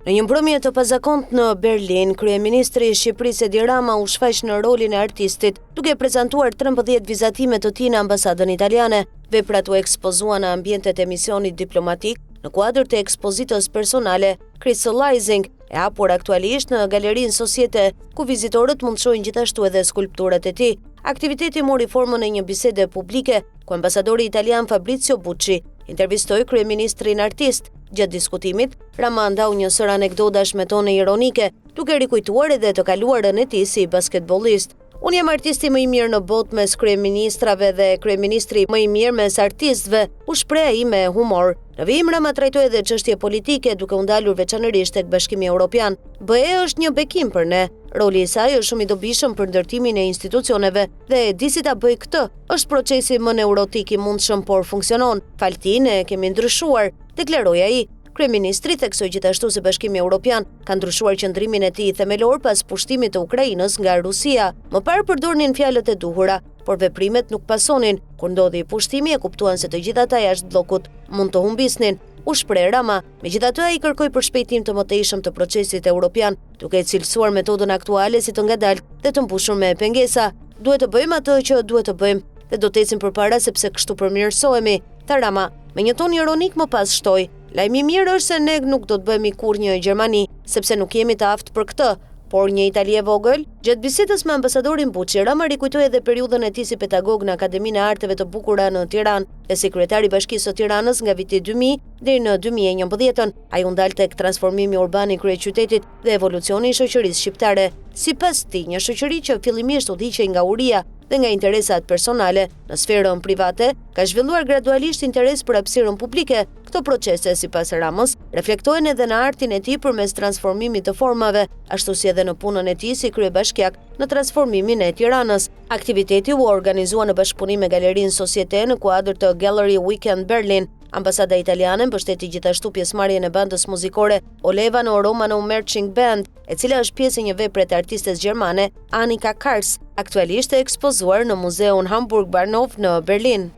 Në një mbrëmje të pazakontë në Berlin, kryeministri i Shqipërisë Edi Rama u shfaq në rolin e artistit, duke prezantuar 13 vizatime të tij në ambasadën italiane. Veprat u ekspozuan në ambientet e misionit diplomatik në kuadër të ekspozitës personale Crystallizing, e hapur aktualisht në Galerinë Societe, ku vizitorët mund të shohin gjithashtu edhe skulpturat e tij. Aktiviteti mori formën e një bisede publike, ku ambasadori italian Fabrizio Bucci intervistoi kryeministrin artist. Gjatë diskutimit, Rama ndau një sërë anekdotash me tone ironike, duke rikujtuar edhe të kaluarën e tij si basketbollist. Unë jam artisti më i mirë në botë mes kryeministrave dhe kryeministri më i mirë mes artistëve, u shpreh ai me humor. Në vijim Rama trajtoi edhe çështje politike, duke u ndalur veçanërisht tek Bashkimi Europian. BE është një bekim për ne. Roli i saj është shumë i dobishëm për ndërtimin e institucioneve dhe e di si ta bëjë këtë. Është procesi më neurotik i mundshëm, por funksionon. Falë tij ne kemi ndryshuar, deklaroi ai. Kryeministri theksoi gjithashtu se Bashkimi Europian ka ndryshuar qëndrimin e tij themelor pas pushtimit të Ukrainës nga Rusia. Më parë përdornin fjalët e duhura, por veprimet nuk pasonin. Kur ndodhi pushtimi e kuptuan se të gjithë ata jashtë bllokut mund të humbisnin, u shpreh Rama. Megjithatë ai kërkoi përshpejtim të mëtejshëm të procesit europian, duke e cilësuar metodën aktuale si të ngadaltë dhe të mbushur me pengesa. Duhet të bëjmë atë që duhet të bëjmë dhe do të ecim përpara sepse kështu përmirësohemi, tha Rama. Me një ton ironik më pas shtoi, lajmi i mirë është se ne nuk do të bëhemi kurrë një Gjermani, sepse nuk jemi të aftë për këtë, por një Itali e vogël? Gjatë bisedës me ambasadorin Bucci, Rama rikujtoi edhe periudhën e tij si pedagog në Akademinë e Arteve të Bukura në Tiranë dhe si kryetar i Bashkisë së Tiranës nga viti 2000 deri në 2011-ën. Ai u ndal tek transformimi urban i kryeqytetit dhe evolucioni i shoqërisë shqiptare. Sipas tij, një shoqëri që fillimisht udhëhiqej nga uria dhe nga interesat personale në sferën private, ka zhvilluar gradualisht interes për hapësirën publike. Këto procese, sipas Ramës, reflektohen edhe në artin e tij përmes transformimit të formave, ashtu si edhe në punën e tij si kryebashkiak në transformimin e Tiranës. Aktiviteti u organizua në bashkëpunim me Galerinë Societe në kuadër të Gallery Weekend Berlin. Ambasada italiane mbështeti gjithashtu pjesëmarrjen e bandës muzikore Olevano Romano Marching Band, e cila është pjesë e një vepre të artistes gjermane Anika Kars, aktualisht e ekspozuar në Muzeun Hamburg Bahnhof në Berlin.